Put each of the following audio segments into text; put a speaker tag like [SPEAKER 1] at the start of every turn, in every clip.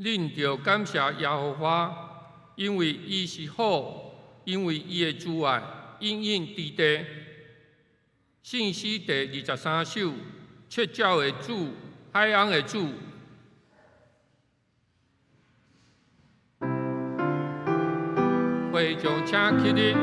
[SPEAKER 1] 恁著感謝耶和華，因為伊是好，因為伊的慈愛永遠佇地。聖詩第23首，赤腳的主，海翁的主。會眾請起立。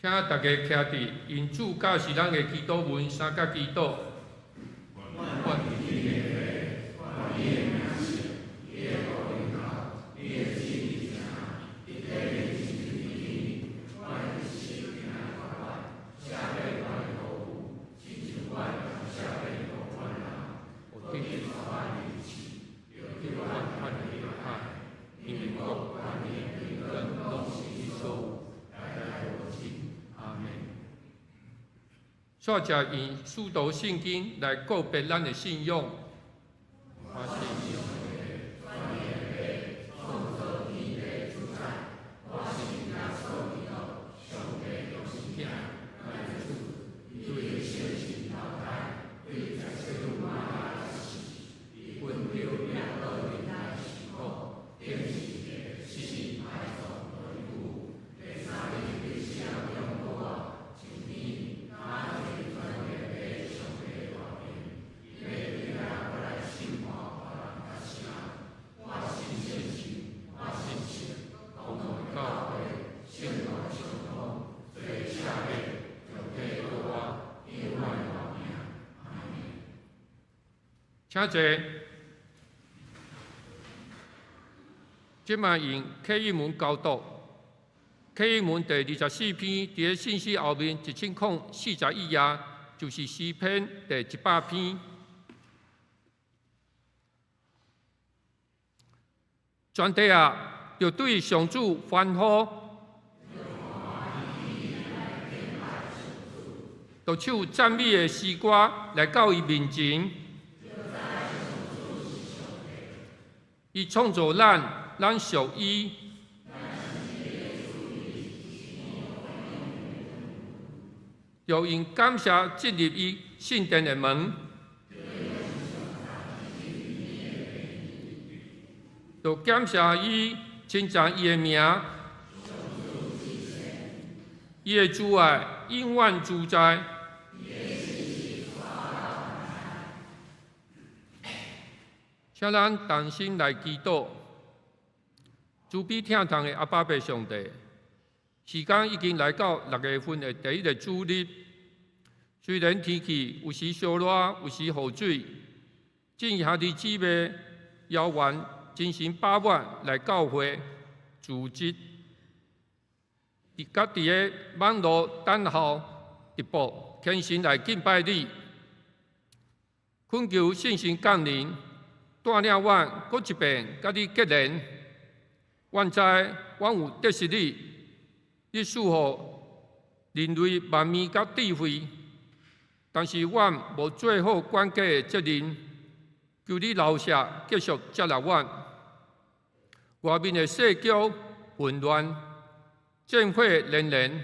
[SPEAKER 1] 請大家徛佇用主教示咱的祈禱文相佮祈禱。煞者用使徒信經來告別咱的信仰。請坐。這擺用啟應文交讀，啟應文第24篇，佇咧信息後面1041頁，就是詩篇第100篇。全地啊，著對上主歡呼，著唱讚美的詩歌來到伊面前。伊創造咱，咱屬伊。著用感謝進入伊聖殿的門，著感謝伊，稱讚伊的名，伊的慈愛永遠存在。請咱同心來祈禱，慈悲疼痛的阿爸父上帝，時間已經來到6月份的第一个主日。雖然天氣有時燒熱，有時雨水，眾兄弟姊妹猶原精神飽滿來教會組織，佮佇个網路等候直播，虔誠來敬拜你，懇求聖神降臨。帶領阮閣一遍佮你結連，阮知阮有得失你，你賜予人類萬物佮智慧，但是阮無做好管家的責任，求你饒赦，繼續接納阮。外面的世局混亂，戰火連連，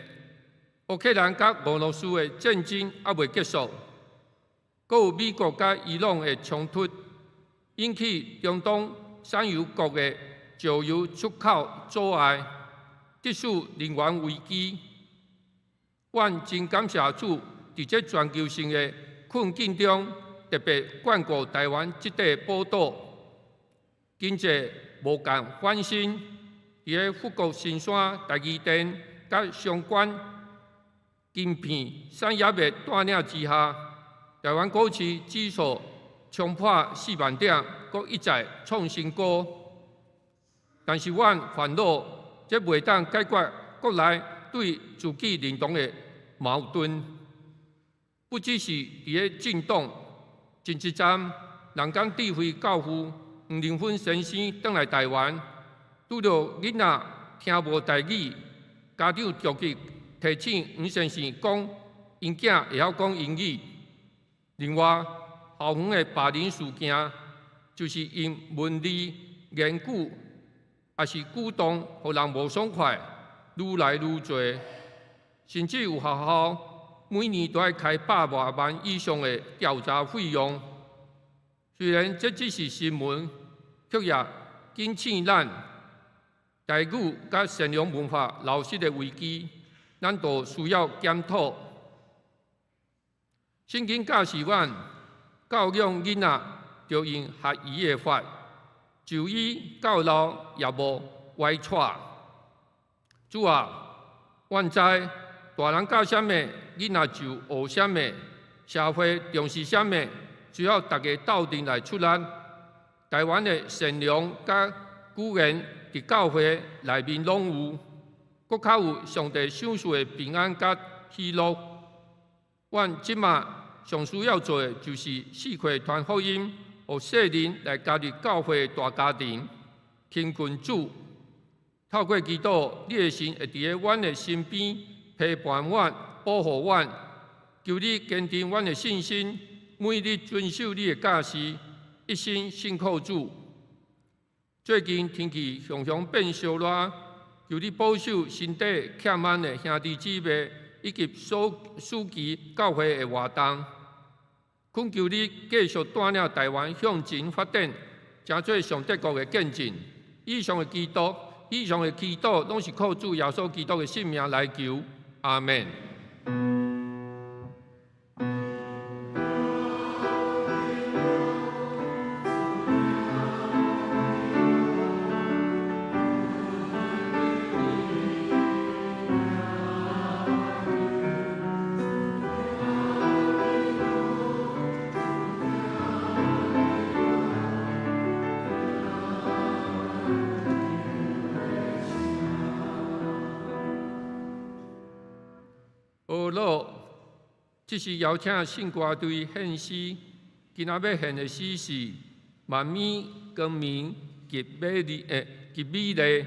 [SPEAKER 1] 烏克蘭佮俄羅斯的戰爭猶未結束，閣有美國佮伊朗的衝突。引起中東產油國的石油出口阻礙，致使能源危機。阮真感謝主，佇這全球性的困境中，特別眷顧台灣這塊寶島，經濟無共翻身。佇个富國新山台積電佮相關晶片產業的帶領之下，台灣股市指數衝破4萬點，閣一再創新高。但是阮煩惱，這袂當解決國內對自己認同的矛盾。不只是佇个政黨前一站，人工智慧教父黃仁勳先生轉來台灣，拄著囡仔聽無台語，家長著急提醒黃先生講，𪜶囝會曉講英語。另外，校園的霸凌事件，就是因文字、言語，抑是舉動，予人無爽快，愈來愈濟，甚至有學校每年都愛開百外萬以上的調查費用。雖然這只是新聞，卻也警醒咱台語佮善良文化流失的危機，咱都需要檢討。聖經教示阮，教養囡仔，著用合宜的法，就醫到老也無歪岔。主啊，阮知大人教啥物，囡仔就學啥物；社會重視啥物，需要大家鬥陣來出力。台灣的善良佮語言，佇教會內面攏有，閣較有上帝賞賜的平安佮喜樂。阮這馬上需要做的，就是四界傳福音，予世人來加入教會大家庭，親近主。透過祈禱，你的神會佇咧阮的身邊陪伴阮、保護阮。求你堅定阮的信心，每日遵守你的教示，一心信靠主。最近天氣常常變燒熱，求你保守身體欠安的兄弟姊妹，以及所司機教會的活動。懇求你繼續帶領台灣向前發展，成做上帝國的見證。以上的祈禱，攏是靠主耶穌基督的聖名來求。阿門。好樂，這是邀請聖歌隊獻詩。今仔欲獻的詩是《萬物光明及美麗》及美麗。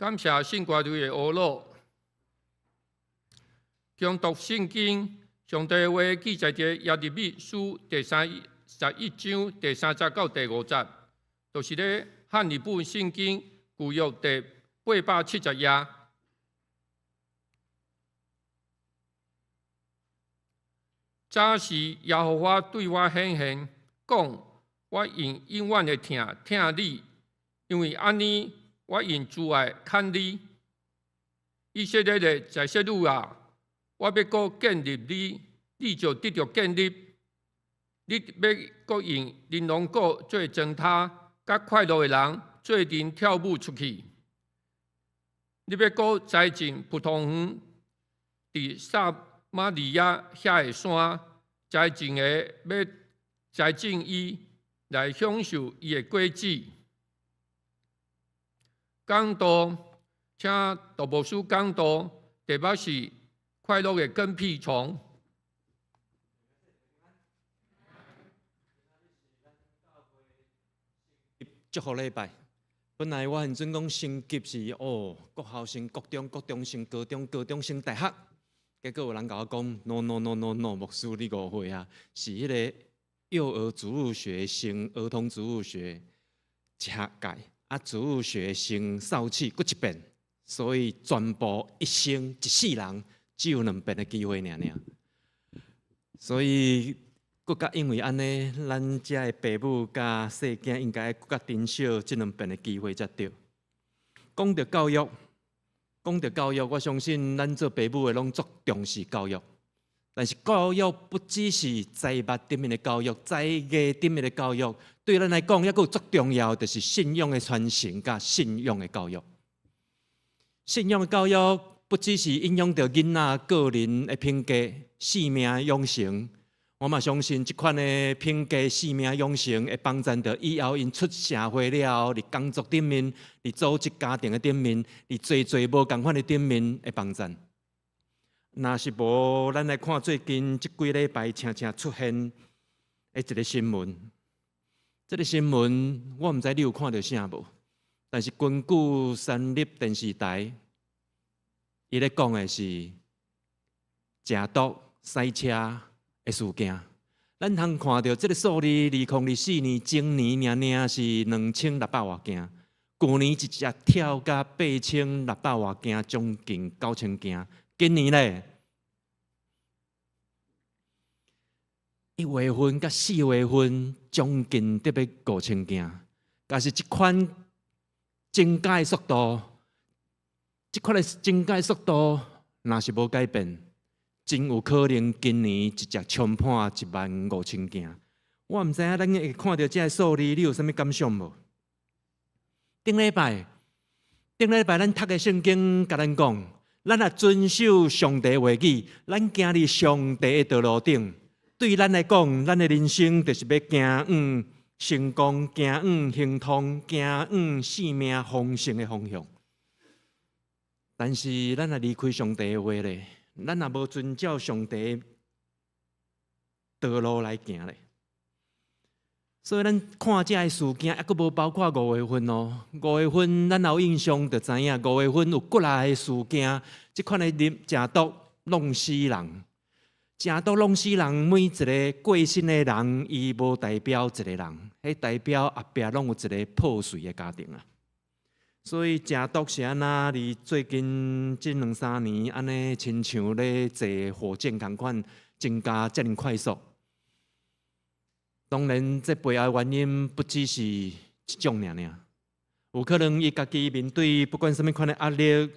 [SPEAKER 1] 感謝聖歌隊的呵咾。恭讀聖經，上帝話記載佇耶利米書第31章第3節到第5節，就是咧漢語本聖經舊約第870頁。早時耶和華對我顯現，講：我用永遠的疼疼你，因為按呢，我用慈愛牽你。以色列的財色女啊，我欲閣建立你，你就得著建立。你欲閣用琳琅鼓做磚頭，佮快樂的人做陣跳舞出去。你欲閣栽種葡萄園，佇撒瑪利亞遐的山，栽種的欲栽種伊，來享受伊的果子。講道，請杜牧師講道，題目是快樂的跟屁蟲。
[SPEAKER 2] 祝福禮拜。本來我很準講升級是哦，國校升國中，國中升高中，高中升大學。結果有人共我講，no no no no no，牧師你誤會啊，是彼个幼兒主日學升兒童主日學一學屆，啊主日學升少啟閣一遍，所以全部一生一世人只有兩遍的機會爾爾。所以閣較因為按呢，咱遮的爸母佮細囝應該閣較珍惜這兩遍的機會才對。講著教育。講著教育，我相信咱做爸母的攏足重視教育。但是教育不只是財物頂面的教育，才藝頂面的教育，對咱來講，猶閣有足重要，就是信仰的傳承佮信仰的教育。信仰的教育不只是影響著囡仔個人的品格、性命養成。我嘛相信這款的品格、性命養成，會幫助著以後𪜶出社會了後，佇工作頂面、佇組織家庭的頂面、佇濟濟無仝款的頂面會幫助。若是無，咱來看最近這幾禮拜常常出現的一个新聞。這个新聞我毋知你有看著啥無，但是根據三立電視台，伊咧講的是食毒賽車的事件。咱通看著這个數字，2024年整年爾爾是2600外件，舊年直接跳到8600外件，將近9000件。今年咧，1月份佮4月份將近得欲5000件，但是這款增加的速度，這款的增加的速度，若是無改變，真有可能今年直接衝破15000件。我毋知影咱會看著這个數字，你有啥物感想無？頂禮拜，頂禮拜咱讀的聖經共咱講，咱若遵守上帝話語，咱行佇上帝的道路頂，對咱來講，咱的人生就是欲行向成功、行向亨通、行向生命豐盛的方向。但是，咱若離開上帝的話咧，咱若無遵照上帝道路來行咧，所以咱看這个事件，猶閣無包括五月份哦。五月份咱有印象就知影，五月份有幾若个事件，這款的食毒弄死人，食毒弄死人，每一个過身的人，伊無代表一个人，彼代表後壁攏有一个破碎的家庭啊。所以食毒是按怎？佇最近這兩三年，按呢親像咧坐火箭仝款，增加遮爾快速。當然，這背後原因不只是一種爾爾，有可能伊家己面對不管啥物款的壓力，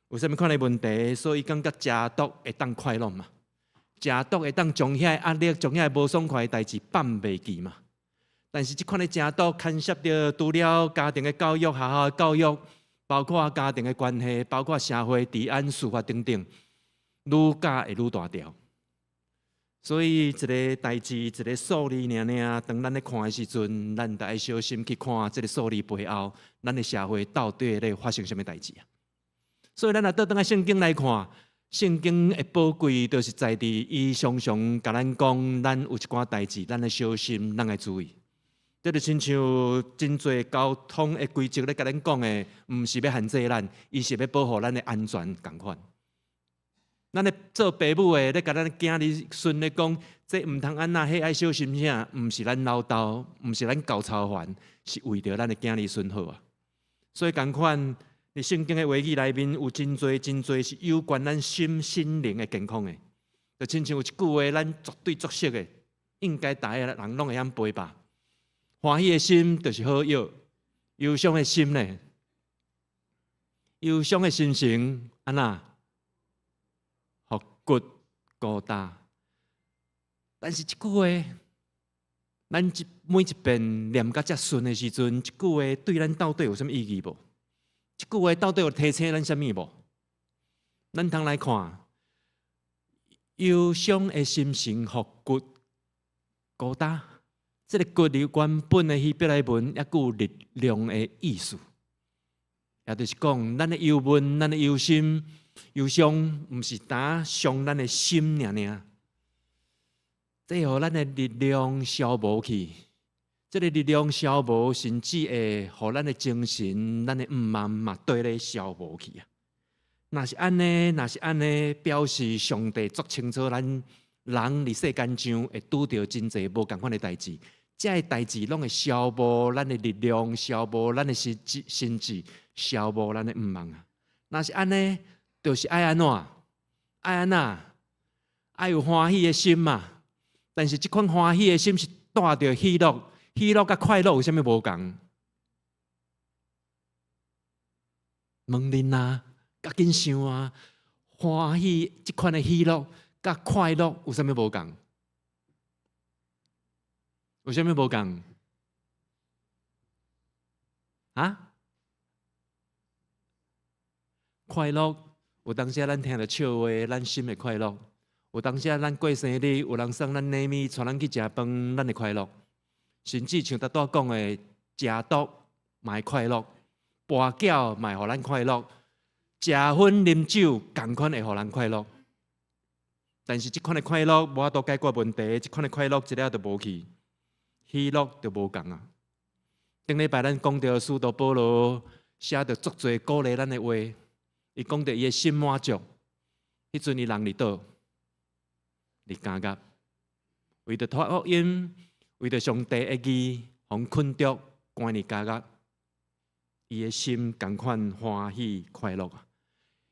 [SPEAKER 2] 有啥物款的問題，所以伊感覺食毒會當快樂嘛。食毒會當將遐个壓力、將遐个無爽快的代誌放袂記嘛。但是這款的食毒牽涉著除了家庭的教育、學校的教育，包括家庭的關係，包括社會治安、司法等等，愈教會愈大條。所以一个代誌、一个數字爾爾，當咱咧看的時陣，咱著愛小心去看這个數字背後，咱的社會到底咧發生啥物代誌啊？所以咱若倒轉來聖經來看，聖經的寶貴，就是在佇伊常常共咱講，咱有一寡代誌，咱愛小心，咱愛注意。這就親像真濟交通的規則咧，共咱講的，毋是欲限制咱，伊是欲保護咱的安全仝款。咱咧做爸母的咧，共咱囝兒孫咧講，這毋通按怎，彼愛小心啥，毋是咱嘮叨，毋是咱厚操煩，是為著咱的囝兒孫好啊。所以仝款，佇聖經的話語內面有真濟真濟是有關咱心心靈的健康的。就親像有一句話，咱絕對足熟的，應該逐个人攏會曉背吧。歡喜的心就是好藥，憂傷的心呢？憂傷的心情按怎？予骨孤焦。但是這句話，咱一每一遍念甲遮順的時陣，這句話對咱到底有啥物意義無？這句話到底有提醒咱啥物無？咱通來看，憂傷的心情，予骨孤焦。這个骨佇原本的希伯來文，猶閣有力量的意思，也就是講，咱的憂悶、咱的憂心、憂傷，毋是焦傷咱的心爾爾，這予咱的力量消磨去。這个力量消磨，甚至會予咱的精神、咱的向望嘛，綴咧消磨去啊！若是按呢，若是按呢，表示上帝足清楚，咱人佇世間上會拄著真濟無仝款的代誌，這个代誌攏會消磨咱的力量，消磨咱的心智，心智，消磨咱的向望啊！若是按呢，就是愛按怎？愛按怎？愛有歡喜的心嘛。但是這款歡喜的心是帶著喜樂，喜樂佮快樂有啥物無仝？問恁啊，較緊想啊，歡喜這款的喜樂佮快樂有啥物無仝？有啥物無仝？啊？快樂有當時咱聽著笑話，咱心會快樂；有當時咱過生日，有人送咱禮物，帶咱去食飯，咱會快樂。甚至像拄才講的，食毒嘛會快樂，跋筊嘛會予咱快樂，食薰啉酒仝款會予人快樂。但是這款的快樂無法度解決問題，這款的快樂一下就無去，喜樂就無仝啊。頂禮拜咱講著使徒保羅寫著足濟鼓勵咱的話，伊講著伊的心滿足，彼陣伊人佇佗？佇監獄，為著傳福音，為著上帝的義，予困著關佇監獄，伊的心仝款歡喜快樂啊！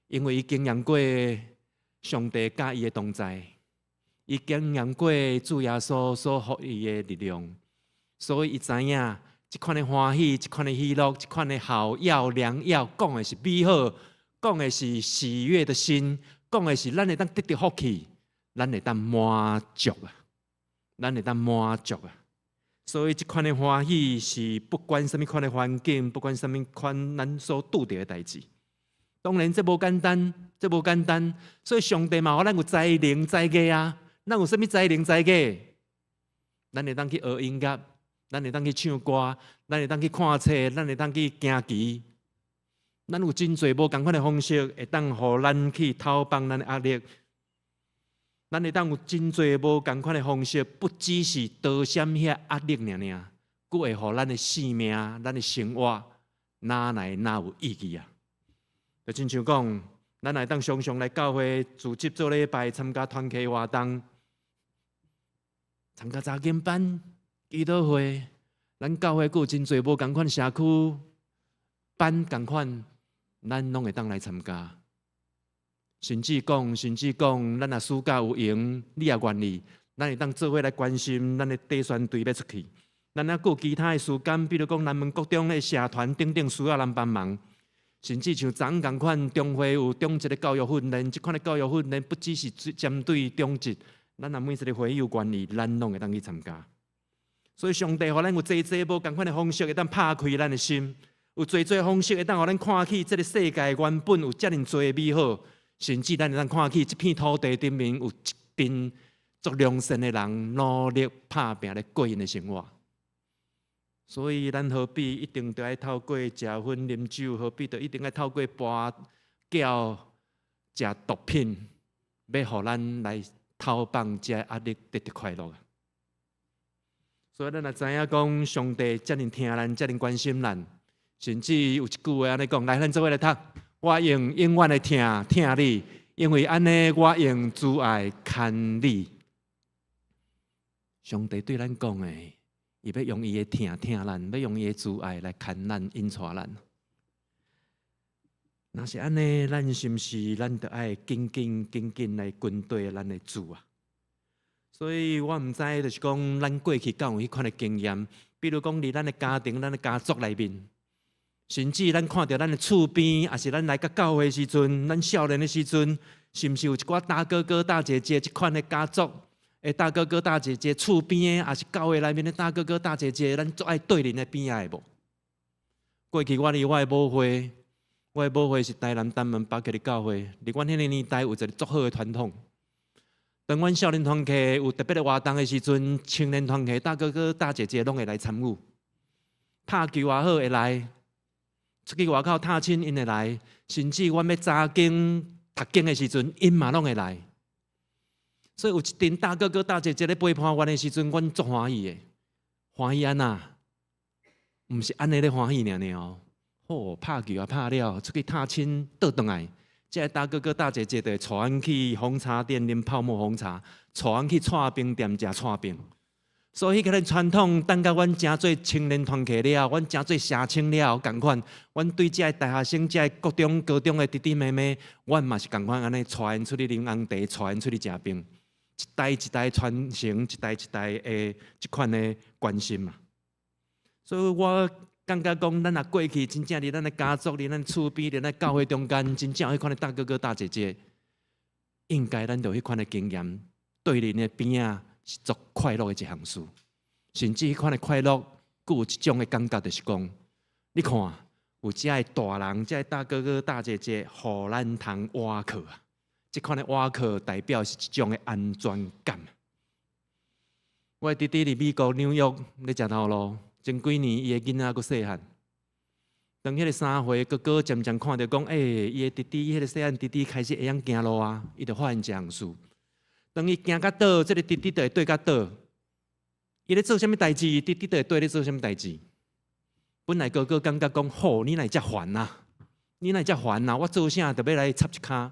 [SPEAKER 2] 因為伊經驗過上帝佮伊的同在，伊經驗過主耶穌所予伊的力量，所以伊知影這款的歡喜、這款的喜樂、這款的好藥良藥，講的是美好，講的是喜悅的心，講的是咱會當得著福氣，咱會當滿足啊，咱會當滿足啊。所以這款的歡喜是不管啥物款的環境，不管啥物款咱所拄著的代誌。當然這無簡單，這無簡單。所以上帝嘛，予咱有才能才藝啊。咱有啥物才能才藝？咱會當去學音樂，咱會當去唱歌，咱會當去看冊，咱會當去行棋。咱有真濟無仝款的方式，會當予咱去透放咱的壓力。咱會當有真濟無仝款的方式，不只是逃閃遐壓力爾爾，閣會予咱的生命、咱的生活，哪來哪有意義啊？就親像講，咱會當常常來教會組織做禮拜，參加團契活動，參加查經班、祈禱會。咱教會閣有真濟無仝款社區班仝款，咱攏會當來參加。甚至講，甚至講，咱若暑假有閒，你也願意，咱會當做伙來關心咱的短宣隊欲出去。咱猶閣有其他的時間，比如講南門國中的社團等等需要咱幫忙。甚至像昨昏仝款，中會有中職的教育訓練，這款的教育訓練不只是針對中職，咱若每一个會友願意，咱攏會當去參加。所以上帝予咱有濟濟無仝款的方式，會當拍開咱的心，有濟濟方式會當予咱看起這个世界原本有遮爾濟美好，甚至咱會當看起這片土地頂面有一陣足良善的人，努力拍拚咧過𪜶的生活。所以，咱何必一定著愛透過食薰、啉酒？何必著一定愛透過跋筊、食毒品，欲予咱來透放這壓力，得著快樂啊！所以咱若知影講，上帝遮爾疼咱，遮爾關心咱，甚至有一句話按呢講，來，咱做伙來讀。我用永遠的疼疼你，因為按呢，我用慈愛牽你。上帝對咱講的，伊欲用伊的疼疼咱，欲用伊的慈愛來牽咱、引帶咱。若是按呢，咱是毋是咱著愛緊緊緊緊來跟綴咱的主啊？所以我毋知，就是講咱過去敢有彼款的經驗，比如講佇咱的家庭、咱的家族內面，甚至咱看著咱的厝邊，抑是咱來到教會時陣，咱少年的時陣，是毋是有一寡大哥哥、大姐姐這款的家族的大哥哥、大姐姐，厝邊的，抑是教會內面的大哥哥、大姐姐，咱足愛綴𪜶的邊仔的無？過去我佇我的母會，我的母會是台南丹門巴克的教會，佇阮彼个年代有一个足好的傳統。當阮少年團契有特別的活動的時陣，青年團契大哥哥、大姐姐攏會來參與，拍球也好會來，出去外口探親𪜶會來，甚至阮欲查經讀經的時陣，𪜶嘛攏會來。所以有一陣大哥哥、大姐姐咧陪伴阮的時陣，阮足歡喜的。歡喜按怎？毋是按呢咧歡喜爾爾哦。好，拍球也拍了，出去探親倒轉來。這个大哥哥大姐姐就會帶阮去紅茶店啉泡沫紅茶，帶阮去剉冰店食剉冰。所以彼个傳統，等到阮成做青年團契了，阮成做社青了，仝款，阮對這个大學生、這個國中、高中的弟弟妹妹，阮嘛是仝款按呢帶𪜶出去啉紅茶，帶𪜶出去食冰，一代一代傳承，一代一代的這款的關心嘛。所以我感覺講，咱若過去真正佇咱的家族、佇咱厝邊、佇咱教會中間，真正有彼款的大哥哥大姐姐，應該咱就有彼款的經驗，對𪜶的邊仔是足快樂的一項事，甚至彼款的快樂，閣有一種的感覺，就是講，你看有遮的大人，遮的大哥哥大姐姐，予咱通倚靠啊！這款的倚靠代表是一種的安全感。我的弟弟佇美國紐約咧食頭路。前幾年，伊的囡仔閣細漢，當彼个3歲哥哥漸漸看著講，欸，伊的弟弟，彼个細漢弟弟開始會曉行路啊，伊就發現一項事。當伊行較倒，這个弟弟就會綴較倒。伊咧做啥物代誌，弟弟就會綴咧做啥物代誌。本來哥哥感覺講，吼，你哪會遮煩啊？你哪會遮煩啊？我做啥就欲來插一跤。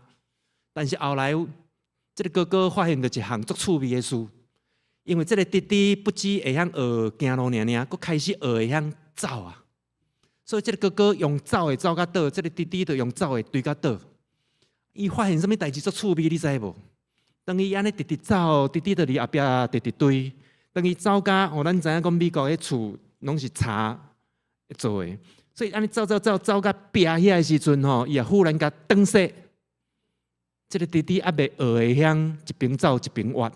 [SPEAKER 2] 但是後來，這个哥哥發現著一項足趣味的事。因為這个弟弟不只會曉學行路爾爾，閣開始學會曉走啊。所以這个哥哥用走的走較倒，這个弟弟就用走的追較倒。伊發現啥物代誌足趣味，你知無？當伊按呢直直走，弟弟就佇後壁直直追。當伊走甲，吼，咱知影講美國的厝攏是柴做的，所以按呢走走走走甲壁遐的時陣吼，伊也忽然共轉勢。這个弟弟猶未學會曉一邊走一邊挖。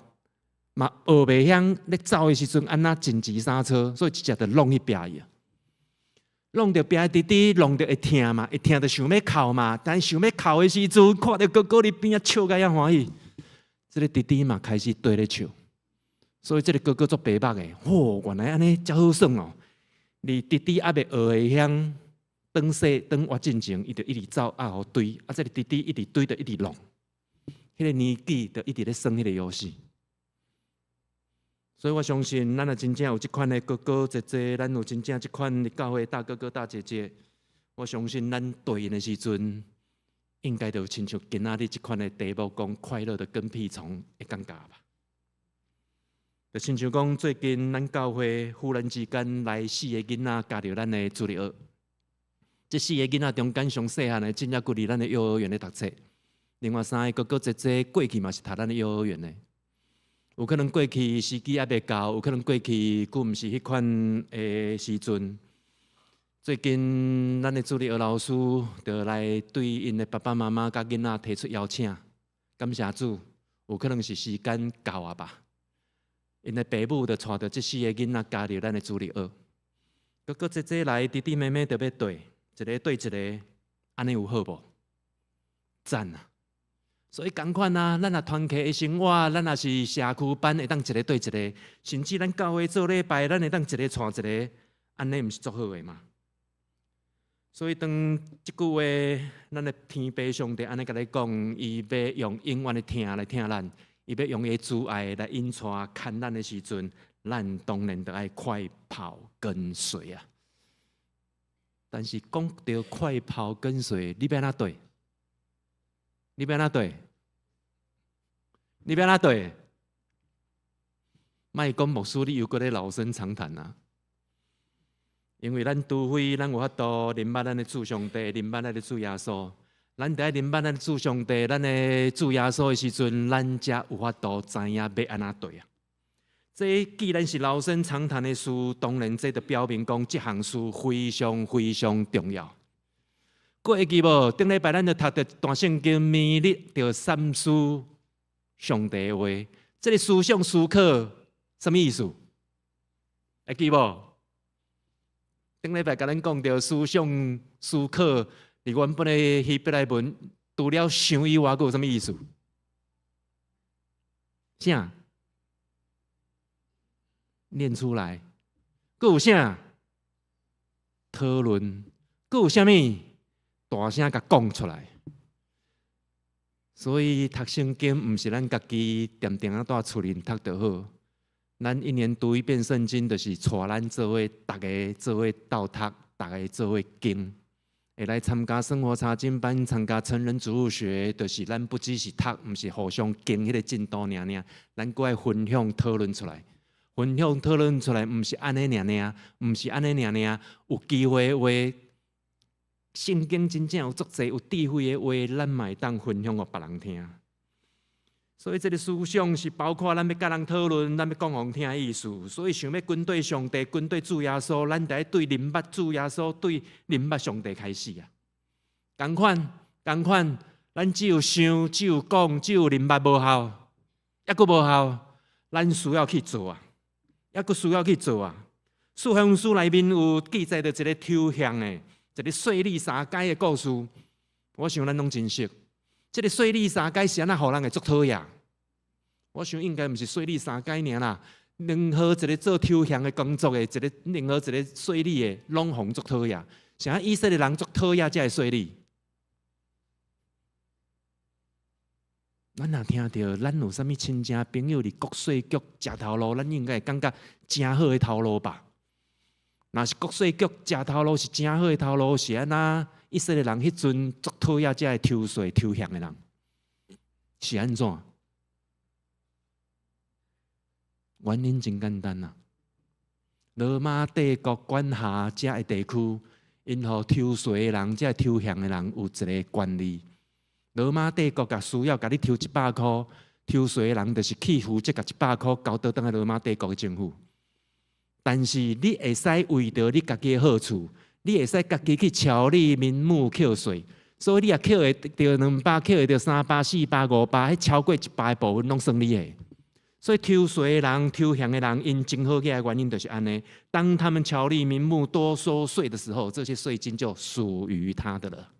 [SPEAKER 2] 嘛學袂曉咧走的時陣按怎緊急剎車，所以直接就挵去壁去啊！挵著壁弟弟挵著會疼嘛，會疼就想欲哭嘛。但想欲哭的時陣，看著哥哥佇邊仔笑甲遐歡喜，這个弟弟嘛開始綴咧笑。所以這个哥哥足白目的，吼，原來按呢遮好耍哦！佇弟弟猶未學會曉轉勢轉彎進前，伊就一直走啊，予追啊，這个弟弟一直追就一直挵，彼个年紀就一直咧耍彼个遊戲。所以我相信，咱若真正有這款的哥哥姐姐，咱有真正這款的教會大哥哥大姐姐，我相信咱綴𪜶的時陣，應該就親像今仔日這款的題目講快樂的跟屁蟲的感覺吧。就親像講最近咱教會忽然之間來四个囡仔加入咱的主日學，這四个囡仔中間上細漢的，真正閣佇咱的幼兒園咧讀冊，另外三个哥哥姐姐過去嘛是讀咱的幼兒園的。有可能過去時機猶未到，有可能過去閣毋是彼款的時陣。最近，咱的主日學老師就來對𪜶的爸爸媽媽佮囡仔提出邀請，感謝主，有可能是時間到啊吧。𪜶的爸母就帶著這四个囡仔加入咱的主日學。哥哥姐姐來，弟弟妹妹就欲綴，一个綴一个，按呢有好無？讚啊！所以仝款啊，咱若團契的生活，咱若是社區班，會當一个綴一个，甚至咱教會做禮拜，咱會當一个帶一个，按呢毋是足好的嗎？所以當這句話，咱的天父上帝按呢共你講，伊欲用永遠的疼來疼咱，伊欲用伊的慈愛來引帶牽咱的時陣，咱當然著愛快跑跟隨啊！但是講著快跑跟隨，你欲按怎對？你欲按怎對？你欲按怎對？莫講牧師，你又閣咧老生常談啊！因為咱除非咱有法度認捌咱的主上帝，認捌咱的主耶穌，咱佇愛認捌咱的主上帝、咱的主耶穌的時陣，咱才有法度知影欲按怎對啊！這既然是老生常談的事，當然這就表明講這項事非常非常重要。閣會記無？頂禮拜咱就讀著一段聖經，每日著三思上帝的話。這个思想思考，啥物意思？會記無？頂禮拜共咱講著思想思考，佇原本的希伯來文，除了想以外，閣有啥物意思？啥？念出來，閣有啥？討論，閣有啥物？大聲共講出來。所以讀聖經毋是咱家己恬恬仔蹛厝裡讀就好。咱一年讀一遍聖經，就是帶咱做伙，逐家做伙鬥讀，逐家做伙經。會來參加生活查經班，參加成人主日學，就是咱不只是讀，毋是互相經彼个進度爾爾，咱閣愛分享討論出來。分享討論出來，毋是按呢爾爾，毋是按呢爾爾。有機會的話，聖經真正有足濟有智慧的話，咱嘛會當分享予別人聽。所以這个思想是包括咱欲佮人討論，咱欲講予人聽的意思。所以想欲跟綴上帝，跟綴主耶穌，咱著愛對認捌主耶穌，對認捌上帝開始啊。仝款，仝款，咱只有想，只有講，只有認捌無效，猶閣無效，咱需要去做啊，猶閣需要去做啊。四福音書內面有記載著一个抽現的，一个稅吏撒該的故事，我想咱攏真熟。這个稅吏撒該是按怎予人會足討厭？我想應該毋是稅吏撒該爾啦，任何一个做抽現的工作的，一个任何一个稅吏的，攏予人足討厭。啥以色列人足討厭這个稅吏？咱若聽著，咱有啥物親戚朋友佇國稅局食頭路，咱應該會感覺誠好的頭路吧？若是國稅局食頭路是誠好的頭路，是按怎？以色列人彼陣足討厭這个抽稅抽現的人，是按怎？原因真簡單啊！羅馬帝國管轄這个地區，𪜶予抽稅的人、這个抽現的人有一个權利。羅馬帝國共需要共你抽一百箍，抽稅的人就是去負責共一百箍交倒轉來羅馬帝國的政府。但是你會使為著你家己的好處，你會使家己去巧立名目扣稅，所以你若扣會著兩百，扣會著三百、四百、五百，彼超過一百的部分攏算你的。所以抽稅的人、抽現的人，𪜶真好額的原因就是按呢。當他們巧立名目多收稅的時候，這些稅金就屬於他的了。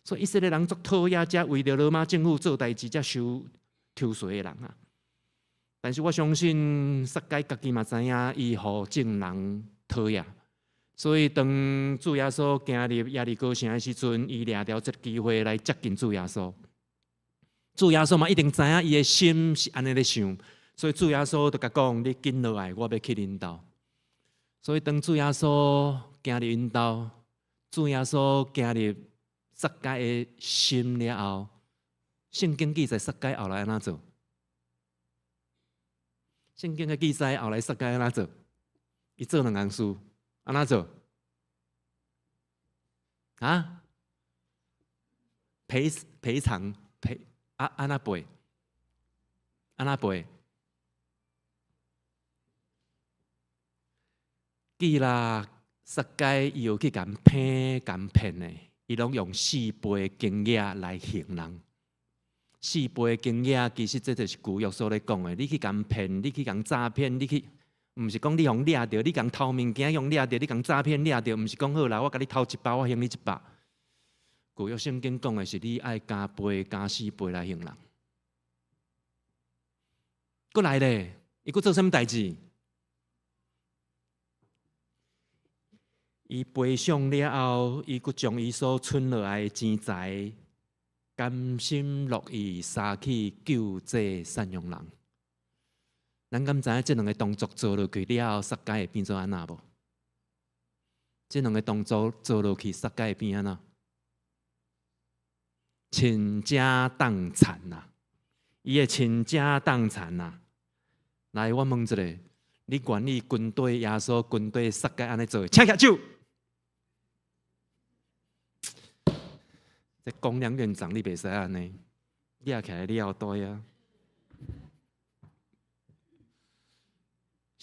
[SPEAKER 2] 所以以色列人足討厭這為著羅馬政府做代誌、這收抽稅的人啊。但是我相信撒該家己嘛知影，伊予眾人討厭。所以當主耶穌行入耶利哥城的時陣，伊掠著這个機會來接近主耶穌。主耶穌嘛一定知影伊的心是按呢咧想，所以主耶穌就共講：你緊落來，我欲去恁兜。所以當主耶穌行入𪜶兜，主耶穌行入撒該的心了後，聖經記載撒該後來按怎做？聖經的記載後來撒該按怎做？伊做兩項事，按怎做？啊？賠賠償賠啊？按怎賠？按怎賠？記啦，撒該伊有去共騙共騙的，伊攏用四倍的金額來還人。四倍的金額，其實這就是舊約所咧講的。你去共騙，你去共詐騙，你去，毋是講你予掠著，你共偷物件予掠著，你共詐騙掠著，毋是講好啦，我共你偷一百，我還你一百。舊約聖經講的是你愛加倍、加四倍來還人。閣來咧，伊閣做啥物代誌？伊賠償了後，伊閣將伊所存落來的錢財，甘心樂意捎去救濟散養人。咱敢知影這兩个動作做落去了後，撒該會變做按怎無？這兩个動作做落去，撒該會變按怎？傾家蕩產啊！伊會傾家蕩產啊！來，我問一下，你願意跟綴耶穌跟綴撒該按呢做？請舉手。這公良院長，你袂使按呢，掠起來了對啊！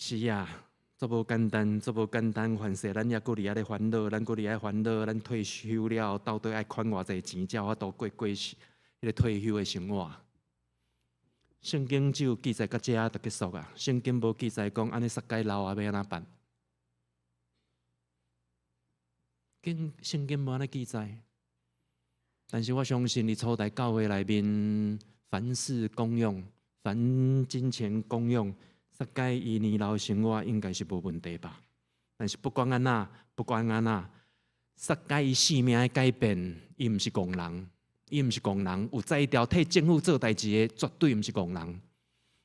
[SPEAKER 2] 是啊，足無簡單，足無簡單。凡事咱猶閣佇遐咧煩惱，咱閣佇遐煩惱，咱退休了後到底愛款偌濟錢，才有法度過過彼个退休的生活？聖經只有記載到遮就結束啊！聖經無記載講按呢撒該老啊欲按怎辦？經聖經無按呢記載，但是我相信佇初代教會內面，凡事公用，凡金錢公用。撒該伊年老生活應該是無問題吧？但是不管按怎，不管按怎，撒該伊性命的改變，伊毋是戇人，伊毋是戇人，有才調替政府做代誌的，絕對毋是戇人。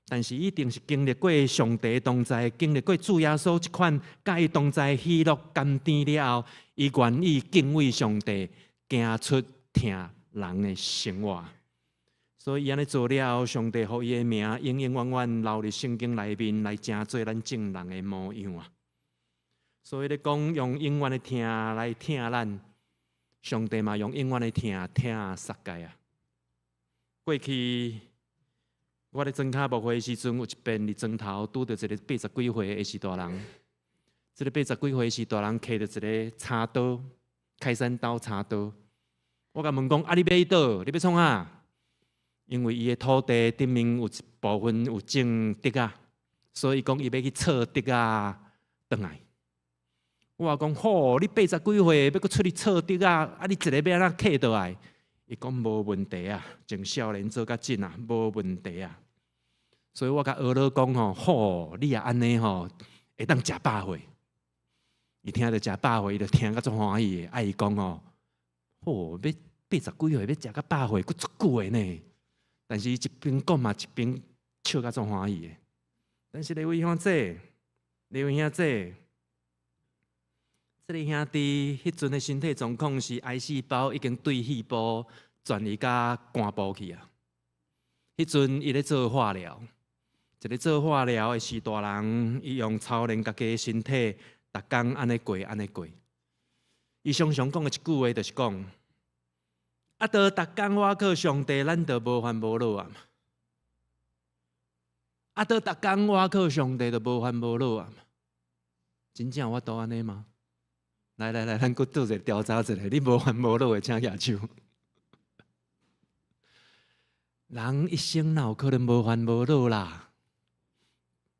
[SPEAKER 2] 但是一定是經歷過上帝同在，經歷過主耶穌這款佮伊同在喜樂甘甜了後，伊願意敬畏上帝，行出疼人的生活。所以伊按呢做了後，上帝予伊的名永永遠遠留佇聖經內面，來成做咱眾人的模樣啊！所以咧講用永遠的疼來疼咱，上帝嘛用永遠的疼疼撒該啊！過去我咧莊跤牧會的時陣，有一遍佇莊頭拄著一个八十幾歲的序大人，這个八十幾歲序大人提著一个柴刀，開山刀柴刀。我共問講：啊，你欲去佗？你欲創啥？因為伊的土地頂面有一部分有種竹仔，所以講伊欲去銼竹仔轉來。我講好，你八十幾歲欲閣出去銼竹仔，啊，你一个欲按怎契倒來？伊講無問題啊，從少年做甲盡啊，無問題啊。所以我共學老講吼，好，你若按呢吼，會當食百歲。伊聽著食百歲，伊就聽甲足歡喜的。啊，伊講吼，好，欲八十幾歲欲食甲百歲，閣足久的呢。但是伊一邊講嘛，一邊笑甲足歡喜的。但是李偉兄姐，李偉兄姐，這个兄弟彼陣的身體狀況是癌細胞已經對肺部轉移到肝部去啊。彼陣伊咧做化療，一个做化療的序大人，伊用操練家己的身體，逐工按呢過，按呢過。伊常常講的一句話就是講：啊，著逐工倚靠上帝，咱就無煩無惱啊！啊，著逐工倚靠上帝，就無煩無惱啊！真正有法度按呢嗎？來來來，咱閣做一个調查一下，你無煩無惱的，請舉手。人一生哪有可能無煩無惱啦？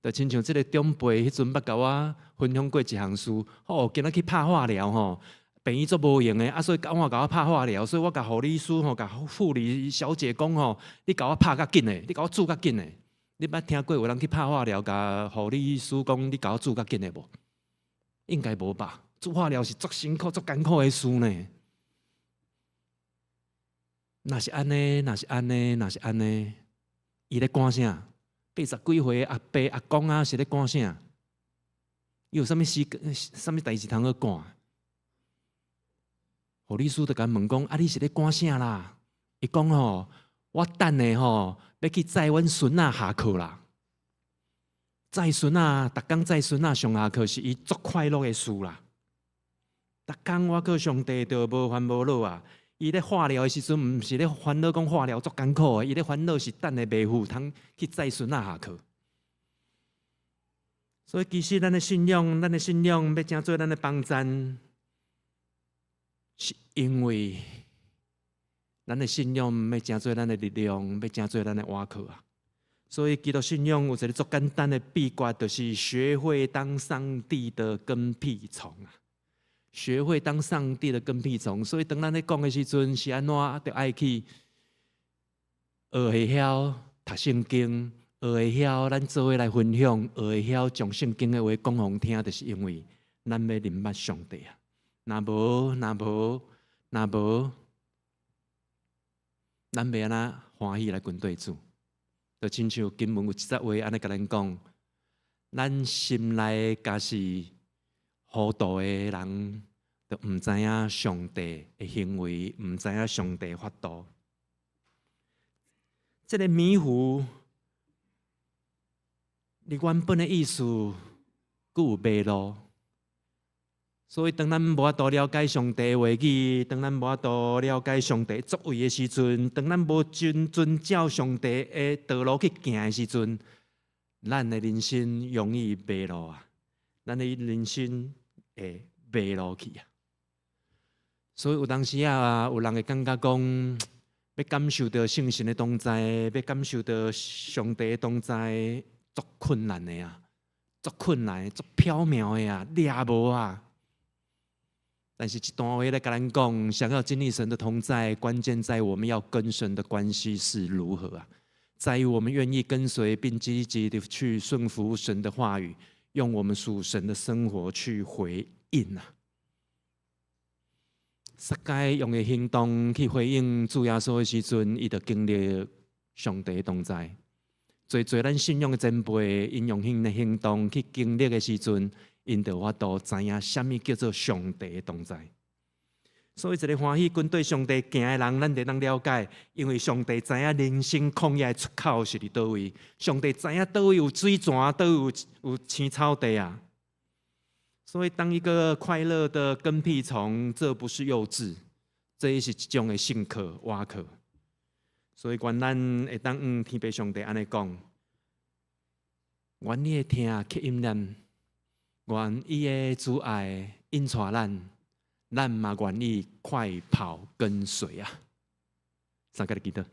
[SPEAKER 2] 就親像這个長輩彼陣捌共我分享過一項事，吼，今仔去拍化療吼。病院足無閒的，啊，所以趕快共我拍化療，所以我共護理師吼，共護理小姐講吼，你共我拍較緊的，你共我注較緊的。你捌聽過有人去拍化療，共護理師講你共我注較緊的無？應該無吧？做化療是足辛苦、足艱苦的事呢。若是按呢，若是按呢，若是按呢，伊咧趕啥？八十幾歲阿伯阿公啊，是咧趕啥？伊有啥物事、啥物代誌通好趕？護理師就共問講：啊，你是咧趕啥啦？伊講吼，我等下吼欲去載阮孫仔下課啦。載孫仔，逐工載孫仔上下課是伊足快樂的事啦。逐工倚靠上帝就無煩無惱啊！伊咧化療的時陣，毋是咧煩惱講化療足艱苦的，伊咧煩惱是等下袂赴通去載孫仔下課。所以其實咱的信仰，咱的信仰欲成做咱的幫贊，是因為咱的信仰欲成做咱的力量，欲成做咱的倚靠啊！所以基督信仰有一个足簡單的秘訣，就是學會當上帝的跟屁蟲啊！學會當上帝的跟屁蟲。所以當咱咧講的時陣，是按怎著愛去學會曉讀聖經，學會曉咱做伙來分享，學會曉將聖經的話講予人聽，就是因為咱欲認捌上帝啊！若無，若無，若無，咱欲按怎歡喜來跟綴主？就親像經文有一節話按呢共咱講。咱心內若是糊塗的人，就毋知影上帝的行為，毋知影上帝法度。這个迷糊，你原本的意思，閣有迷路。所以，當咱無法度了解上帝的話語，當咱無法度了解上帝作為的時陣，當咱無遵遵照上帝的道路去行的時陣，咱的人生容易迷路啊！咱的人生會迷路去啊！所以有當時啊，有人會感覺講，欲感受著聖神的同在，欲感受著上帝的同在，足困難的啊，足困難，足飄渺的啊，掠無啊！但是這段話來共咱講，想要經歷神的同在，關鍵在我們要跟神的關係是如何啊？在於我們願意跟隨並積極的去順服神的話語，用我們屬神的生活去回應啊！撒該用的行動去回應主耶穌的時陣，伊就經歷上帝的同在。濟濟咱信仰的前輩，𪜶用𪜶的行動去經歷的時陣，𪜶就有法度知影啥物叫做上帝的同在。所以，一个歡喜跟綴上帝行的人，咱就當了解，因為上帝知影人生曠野的出口是佇佗位，上帝知影佗位有水泉，佗位有青草地啊。所以，當一個快樂的跟屁蟲，這不是幼稚，這是一種的信靠倚靠。所以，願咱會當向天父上帝按呢講，願伊的疼吸引咱，願伊的慈愛引帶咱，咱嘛願意快跑跟隨啊！三個來祈禱。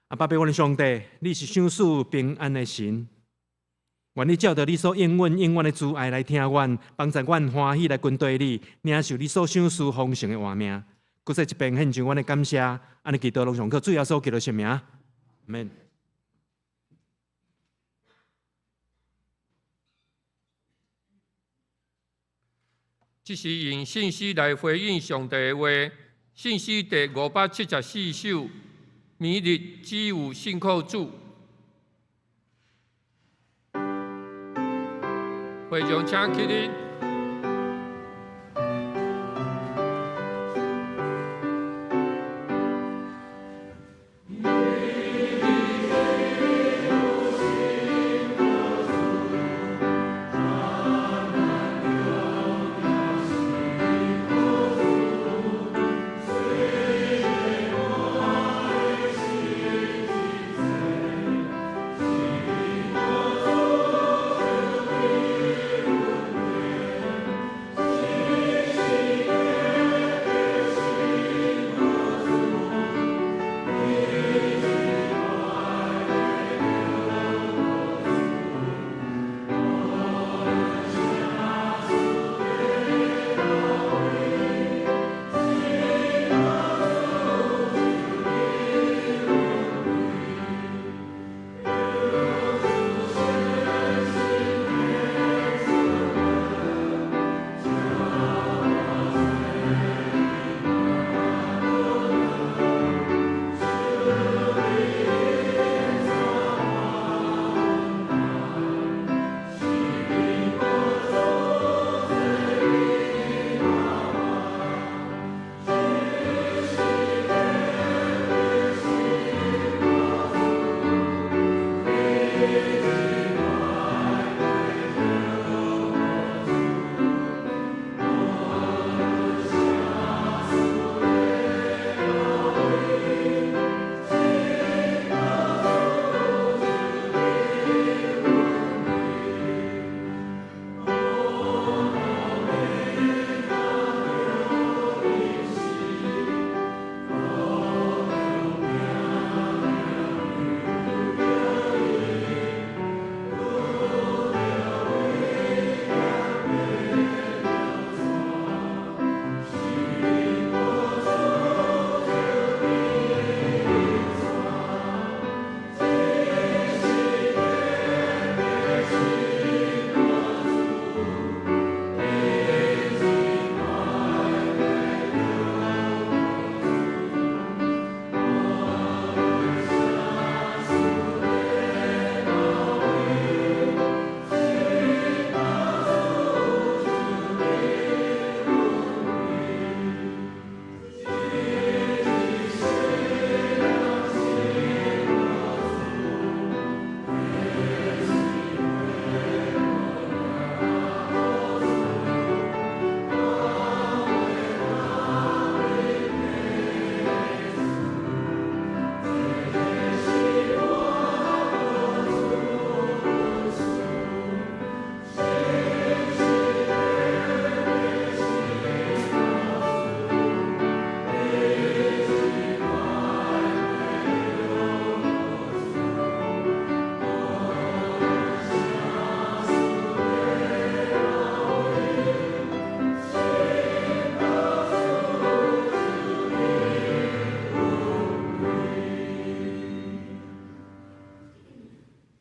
[SPEAKER 2] 阿爸父，阮的上帝，你是賞賜平安的神，願你照著你所應允永遠的慈愛來疼阮，幫助阮歡喜來跟綴你，領受你所賞賜豐盛的活命。閣再一遍獻上阮的感謝，按呢祈禱攏上靠主耶穌基督聖名，阿們。
[SPEAKER 1] 這是用信心來回應上帝的話。信詩第574首，明日只有信靠主。會場請起立。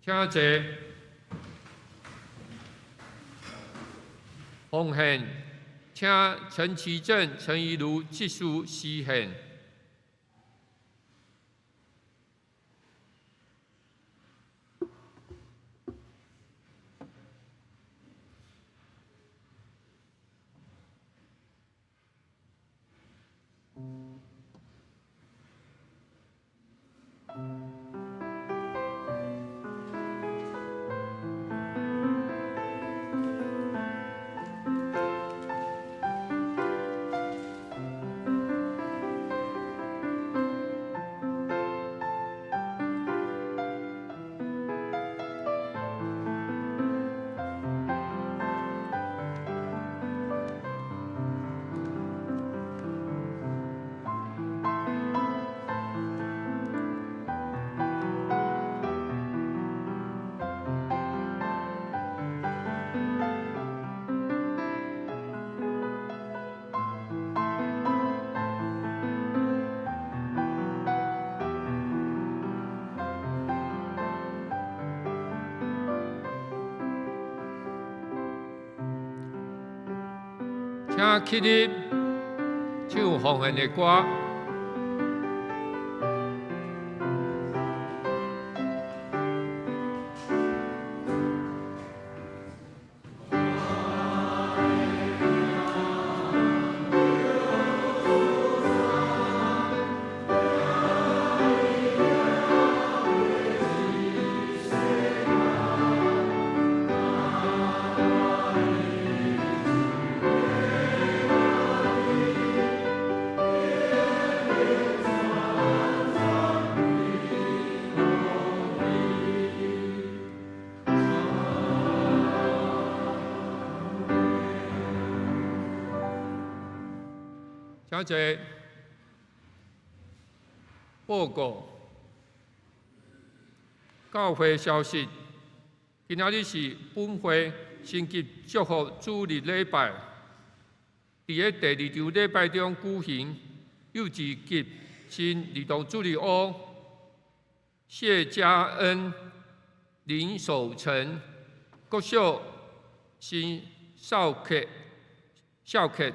[SPEAKER 1] 請坐。奉獻，請陳其正、陳怡如執事司獻。請起立，唱奉獻的歌。請坐。報告教會消息，今仔日是本會星級祝福主日禮拜，佇咧第二場禮拜中舉行幼稚及新兒童主日學，謝家恩、林守成、國小新少客、少客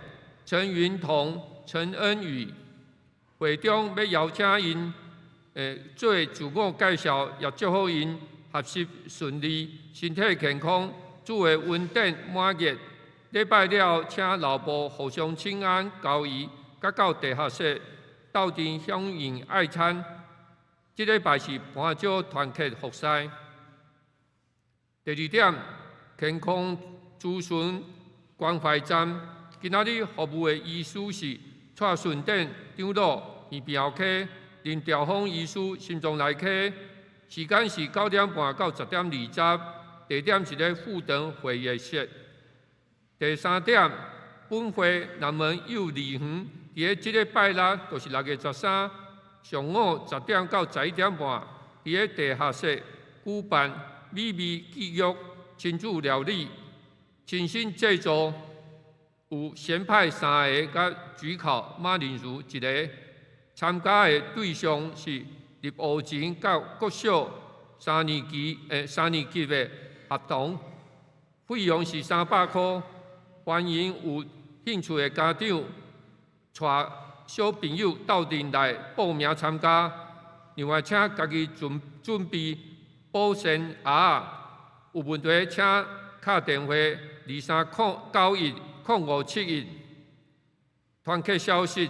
[SPEAKER 1] 陳雲彤、陳恩宇，會長欲邀請𪜶做自我介紹，也祝福𪜶學習順利、身體健康、主的恩典滿溢。禮拜了，請老婆互相請安、交誼，佮到地下室鬥陣享用愛餐。這禮拜是盤石團契服侍。第二點，健康諮詢關懷站，今仔日服務的醫師是蔡順典長老，耳鼻喉科；林兆峰醫師，心臟內科。時間是9點半到10點20，地點是咧富長會議室。第三點，本會南門幼兒園，佇咧這個拜六，就是6月13上午10點到11點半，佇咧地下室舉辦美味教育親子料理、親身製作，有鹹派3个，佮焗烤馬鈴薯1个。參加的對象是入學前到國小三年級的學童，費用是300箍。歡迎有興趣的家長帶小朋友鬥陣來報名參加。另外，請家己準備保鮮盒，有問題請敲電話23910571。團契消息，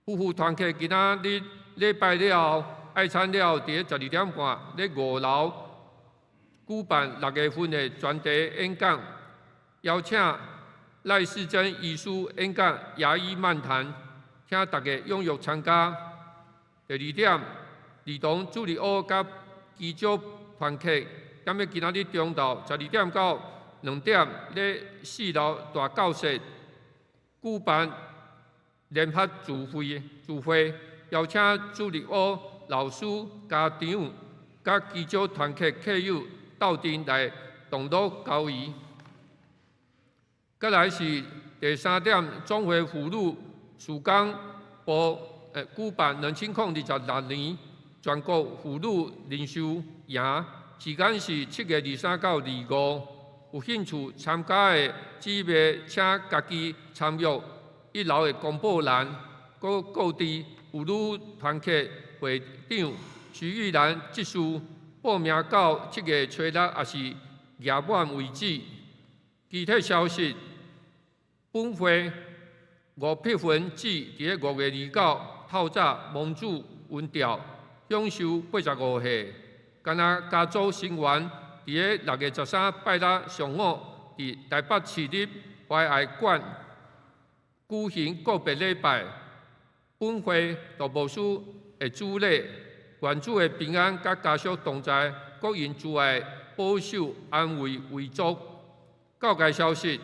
[SPEAKER 1] 夫婦團契今仔日禮拜了後，愛餐了後，佇咧12點半，咧5樓舉辦6月份的專題演講，邀請賴世珍醫師演講牙醫漫談，請大家踴躍參加。第二點，兒童主日學佮基礎團契，踮咧今仔日中晝12點到2點，咧4樓大教室舉辦聯合聚會，邀請主日學老師、家長、佮基礎團契客友鬥陣來同樂交誼。閣來是第三點，總會婦女事工部舉辦2026年全國婦女靈修營，時間是7月23到25。有興趣參加的姊妹，請家己參閱一樓的公布欄，閣告知有女團契會長徐玉蘭執事報名到7月初六，抑是額滿為止。其他消息，本會吳碧芬姊佇咧5月29透早蒙主恩召，享壽85歲。敢若家族成員佇咧6月13拜六上午，佇台北市立懷愛館舉行告別禮拜。本會杜牧師會主禮，願主的平安佮家屬同在，閣因主愛保守安慰遺族。教界消息，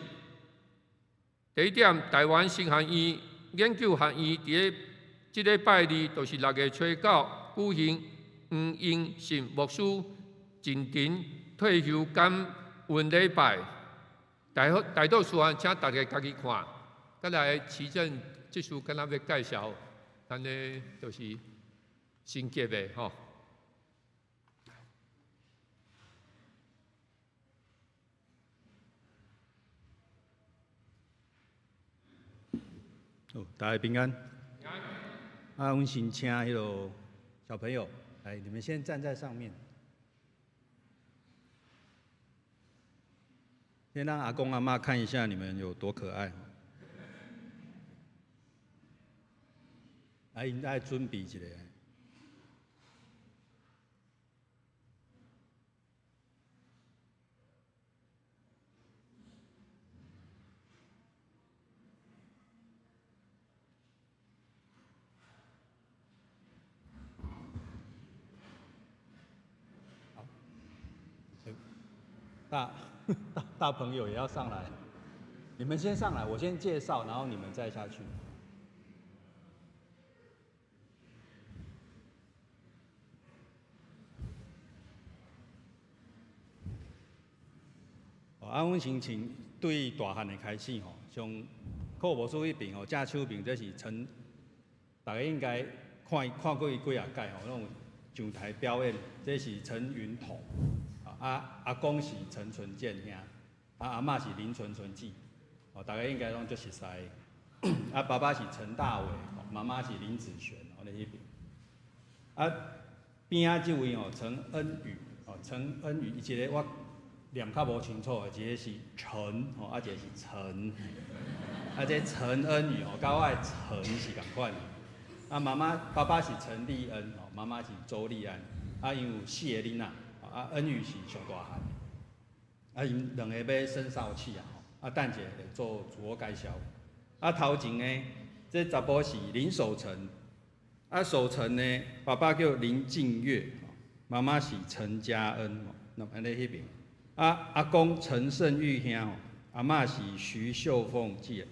[SPEAKER 1] 第一點，台灣神學院研究學院佇咧這禮拜二，就是6月初九，舉行黃英信牧師進廷退休感恩禮拜。大大多數人請大家家己看。再來，齊正這次敢若欲介紹，咱咧就是新級的吼。
[SPEAKER 3] 好，大家平安。啊，阮先請彼个小朋友來，你們先站在上面，先讓阿公阿嬤看一下你們有多可愛。來，𪜶愛準備一下。好，大大大朋友也要上來，你們先上來，我先介紹，然後你們再下去。啊，阮先請對大漢的開始吼，像柯牧師彼邊吼，正手邊這是陳，大家應該看看過伊幾仔屆吼，攏有上台表演，這是陳雲彤，啊阿公是陳純健兄，啊阿嬤是林純純姊，哦，大家應該攏足熟悉。啊爸爸是陳大偉，媽媽是林子璇，哦咧彼邊。啊邊仔這位吼，陳恩宇，哦陳恩宇，伊一個我念較無清楚的，一個是陳，吼，啊一個是陳，啊這陳恩宇吼，佮我的陳是仝款的。啊媽媽爸爸是陳立恩，吼，媽媽是周麗安，啊𪜶有四個囡仔，啊恩宇是上大漢的。啊𪜶兩个欲升少契啊，吼，啊等者會做自我介紹。啊頭前呢，這查埔是林守成，啊守成呢，爸爸叫林敬月，媽媽是陳嘉恩，那按呢彼邊。啊阿公陳勝玉兄，阿嬤是徐秀鳳姊，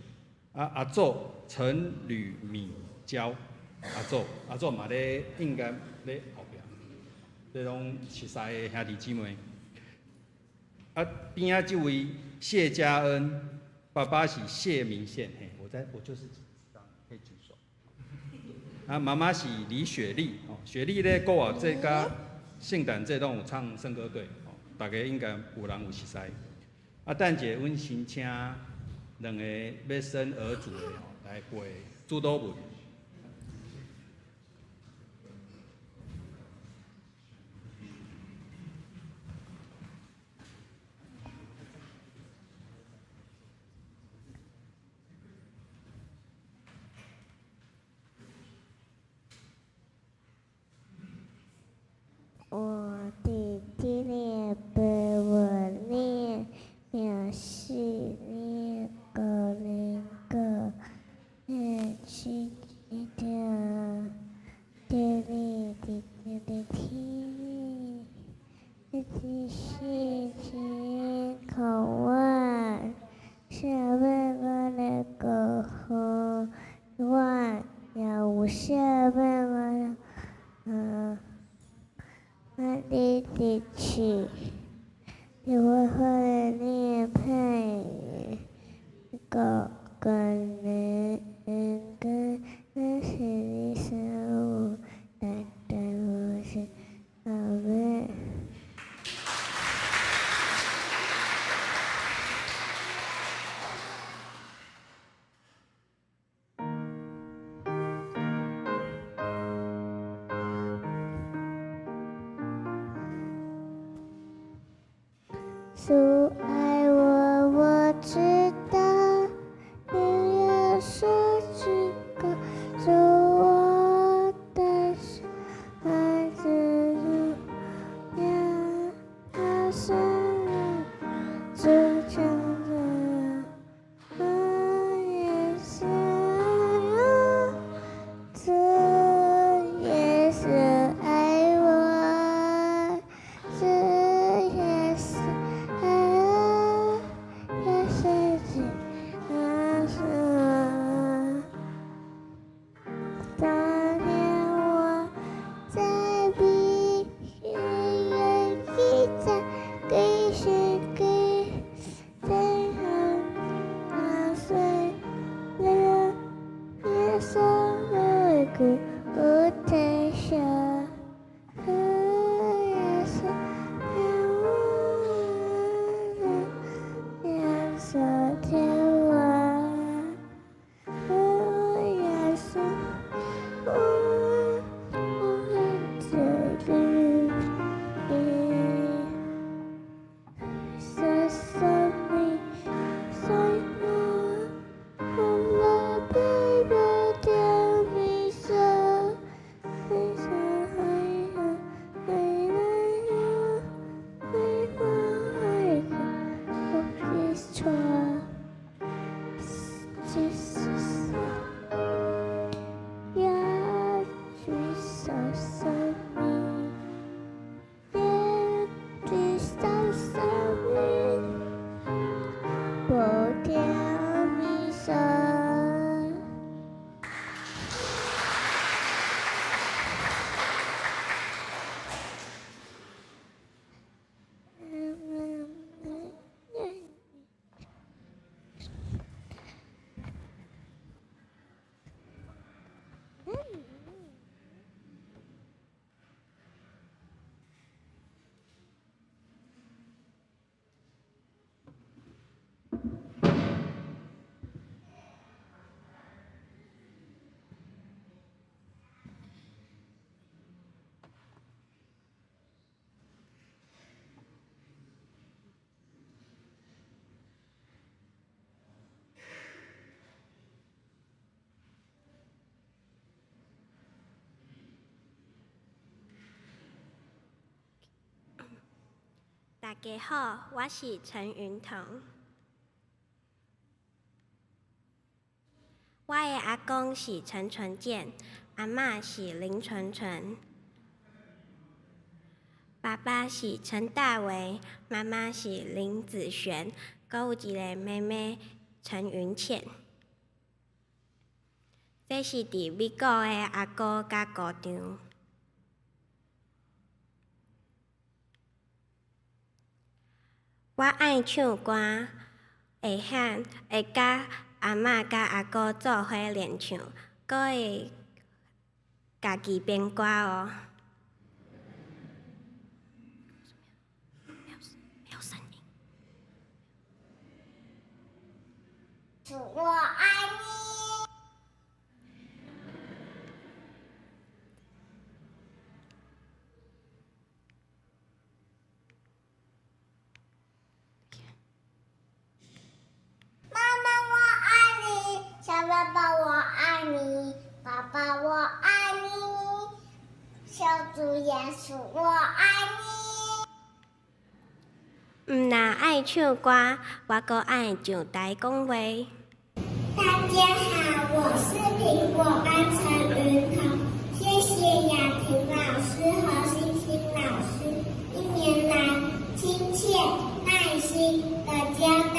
[SPEAKER 3] 啊阿祖陳呂敏嬌，阿祖阿祖嘛咧應該咧後壁，這攏熟似的兄弟姊妹。啊邊仔這位謝嘉恩，爸爸是謝明憲，嘿，我在我就是可以舉手。啊媽媽是李雪麗，哦雪麗咧過往這佮聖誕節攏有唱聖歌隊。大家應該有人有熟似。啊，等者阮先請兩個欲升兒組的吼來背主禱文。
[SPEAKER 4] 我弟弟念背我念表示念个零个念七一条，这里的这里听，这是千口万，下面个那个和万，要五下面个嗯。我弟弟去，你会会练配个个人跟那是你生物，但但不是宝贝。穌愛我，我知道，永遠是這個主我的孩子，耶穌主強的耶穌，主耶穌愛我，主耶穌愛我，耶穌耶穌。當天我在必須願意在繼續給在那歲月耶穌的舞台下，耶穌耶穌聽我，耶穌我我這裡生命在我，紅了白白的米色，黑色海洋，海蓝海花海我别错，这是呀，举手生命，也举手生命，不掉米色。
[SPEAKER 5] 大家好，我是陳雲彤。我的阿公是陳純健，阿嬤是林純純，爸爸是陳大為，媽媽是林子璇，閣有一个妹妹陳雲倩。這是佇美國的阿姑佮姑丈。我愛唱歌，會曉會佮阿嬤佮阿姑做伙練唱，閣會家己編歌哦。沒有聲音。
[SPEAKER 4] 我愛你。媽媽我愛你，小爸爸我愛你，爸爸我愛你，小主耶穌我愛你。
[SPEAKER 5] 毋但愛唱歌，我閣愛上台講話。
[SPEAKER 4] 大家好，我是蘋果班陳雲彤，謝謝雅婷老師和星星老師一年來親切耐心的教導。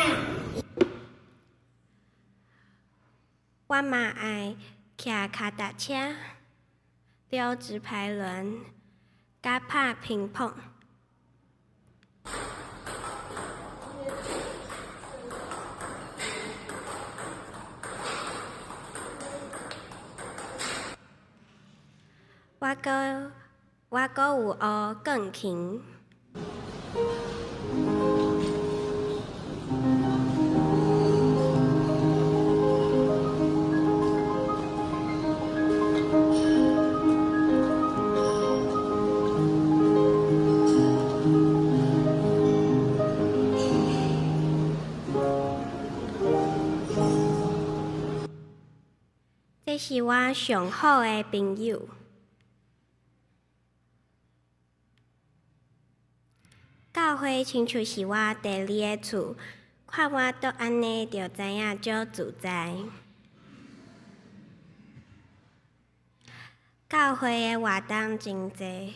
[SPEAKER 5] 我嘛愛騎跤踏車、溜直排輪、佮拍乒乓。我閣有學鋼琴。是我上好的朋友。教會親像是我第二个厝，看我蹛按呢，就知影足自在。教會的活動真濟，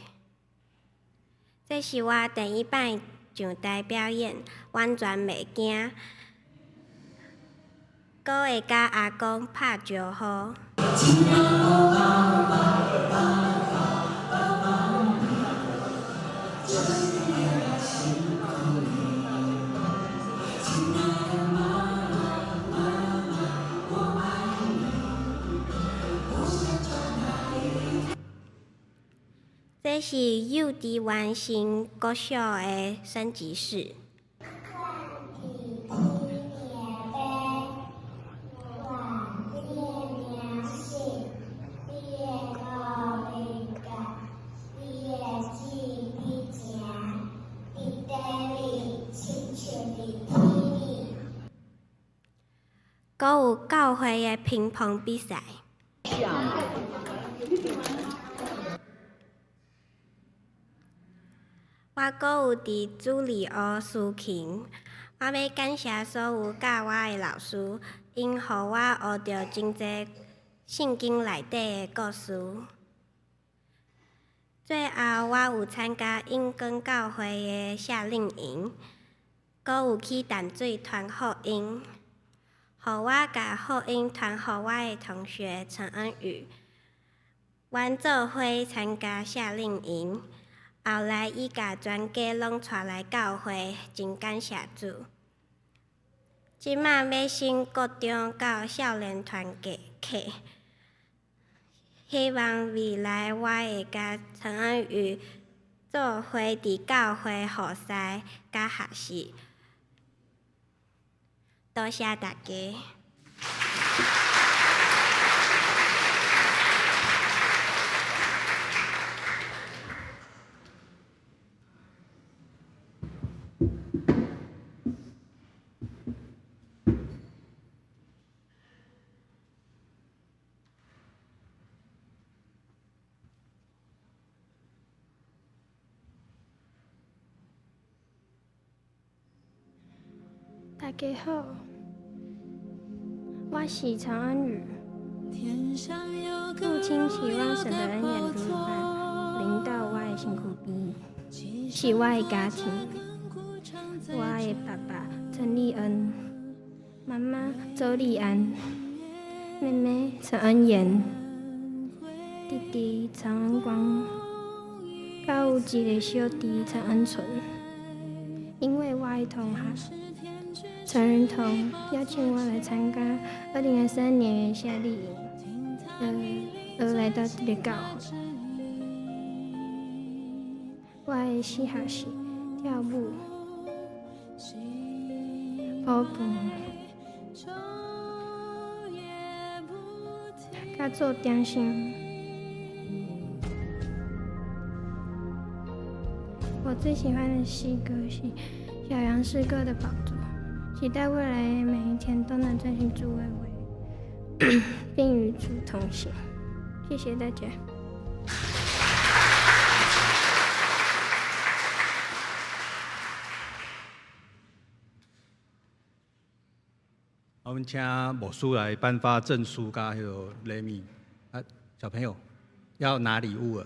[SPEAKER 5] 這是我第一擺上台表演，完全袂驚，閣會佮阿公拍招呼。這是幼稚園升國小的升級式。閣有教會的乒乓比賽。我閣有佇主日學司琴。我欲感謝所有教我的老師，𪜶予我學著真濟聖經內底的故事。最後，我有參加永光教會的夏令營，閣有去淡水傳福音，予我共福音傳予我的同學陳恩宇。阮做伙參加夏令營，後來伊共全家攏帶來教會，真感謝主。這馬欲升國中到少年團契，希望未來我會佮陳恩宇做伙佇教會服侍佮學習。多謝大家。
[SPEAKER 6] 大家好，我是陳恩宇。父親期望神的恩典如磐臨到我的身軀邊，是我的家庭。我的爸爸陳立恩，媽媽周麗安，妹妹陳恩妍，弟弟陳恩光，閣有一个小弟陳恩純。因為我的同學陳仁彤邀請我來參加2023年的夏令營，而來到這個教會。我的喜好是跳舞、跑步、佮做點心。我最喜歡的詩歌是《小羊詩歌的寶座》，期待未來每一天都能遵循主的話，並與主同行。謝謝大家。
[SPEAKER 3] 我們請牧師來頒發證書佮彼个禮物。啊，小朋友要拿禮物了。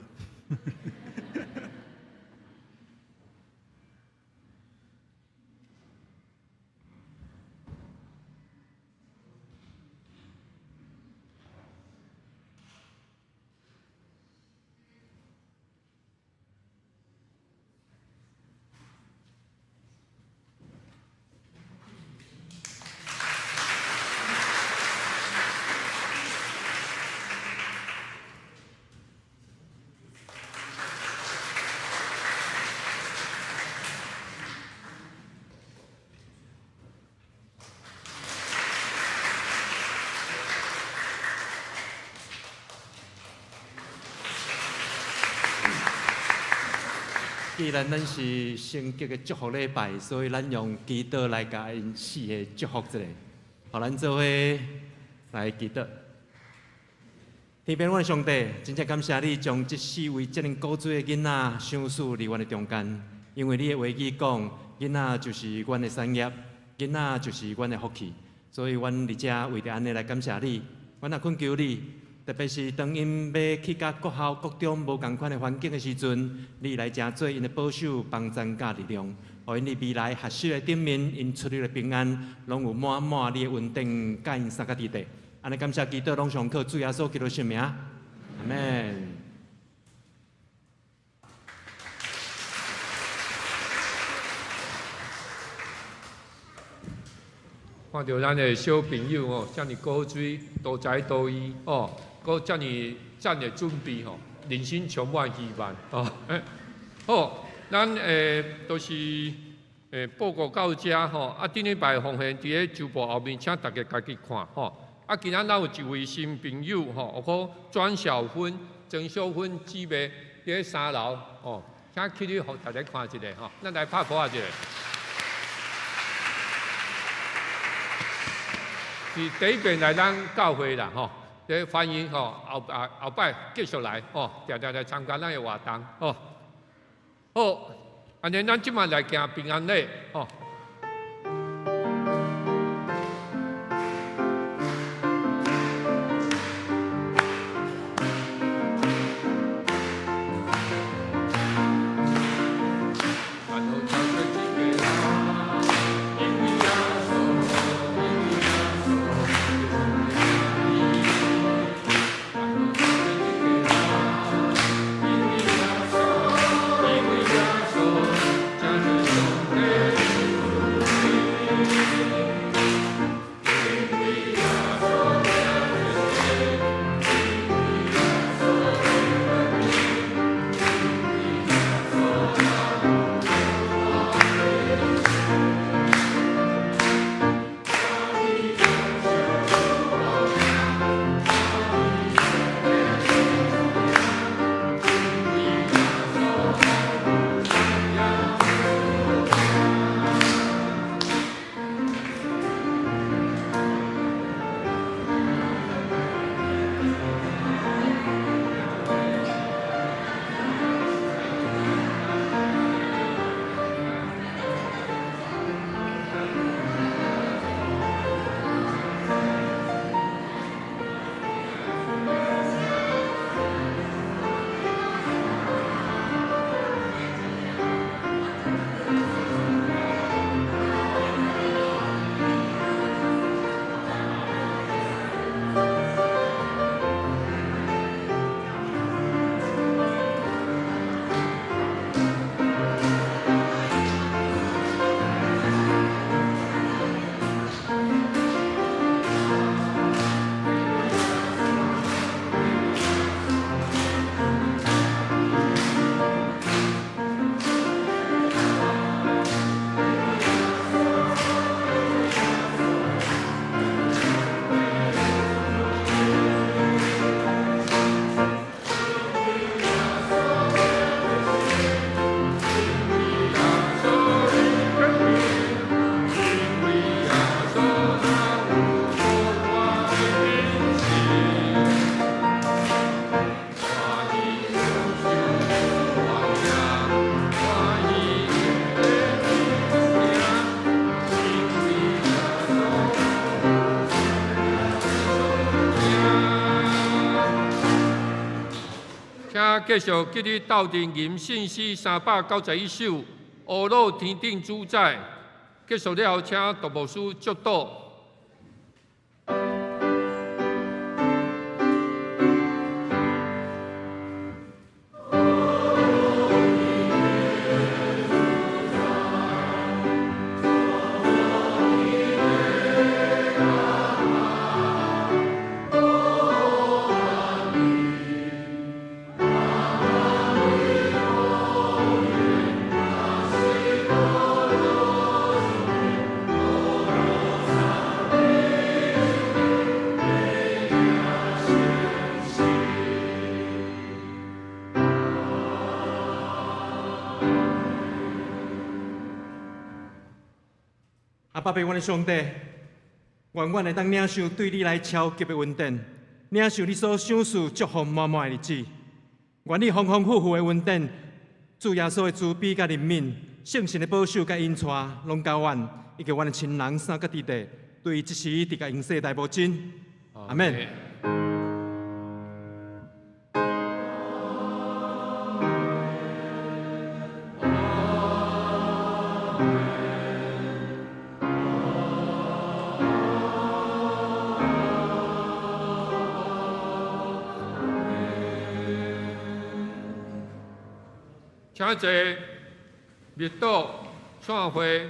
[SPEAKER 2] 既然咱是聖潔的祝福禮拜，所以咱用祈禱來共𪜶四个祝福一下。予咱做伙來祈禱。天父阮的上帝，真正感謝你將這四位這麼古錐的囡仔賞賜佇阮的中間，因為你的話語講，囡仔就是阮的產業，囡仔就是阮的福氣，所以阮佇遮為著按呢來感謝你，阮也懇求你，特別是當𪜶欲去佮國校、國中無仝款的環境的時陣，你來成做𪜶的保守、幫贊佮力量，予𪜶佇未來學習的頂面，𪜶出入的平安，攏有滿滿你的恩典佮𪜶相佮佇底。按呢感謝基督，攏上靠主耶穌基督聖名，阿們。
[SPEAKER 1] 看著咱的小朋友吼，遮爾古錐，多才多藝哦，閣遮爾讚的準備吼，人生充滿希望哦。好，咱都是報告到遮吼，啊，頂禮拜奉獻佇咧周報後面，請大家家己看吼。啊，今仔咱有一位新朋友吼，有個莊小芬、曾小芬姊妹佇咧三樓吼，請起立，予大家看一下吼，咱來拍鼓仔一下。是第一遍來咱教會啦吼，咧歡迎吼，後啊後擺繼續來吼，定定來參加咱的活動吼。好，按呢咱這擺來行平安禮吼。繼續繼續鬥陣吟聖詩391首《烏魯天頂主宰》。結束了後，請杜牧師祝禱。
[SPEAKER 2] 阿爸父，阮的上帝，願阮會當領受對你來超級的恩典。領受你所賞賜祝福滿滿的日子。願你豐豐富富的恩典，主耶穌的慈悲佮憐憫，聖神的保守佮引帶，攏佮阮以及阮的親人三個弟弟，對這時直到永世代無盡。阿們。
[SPEAKER 1] 請坐，默禱散會。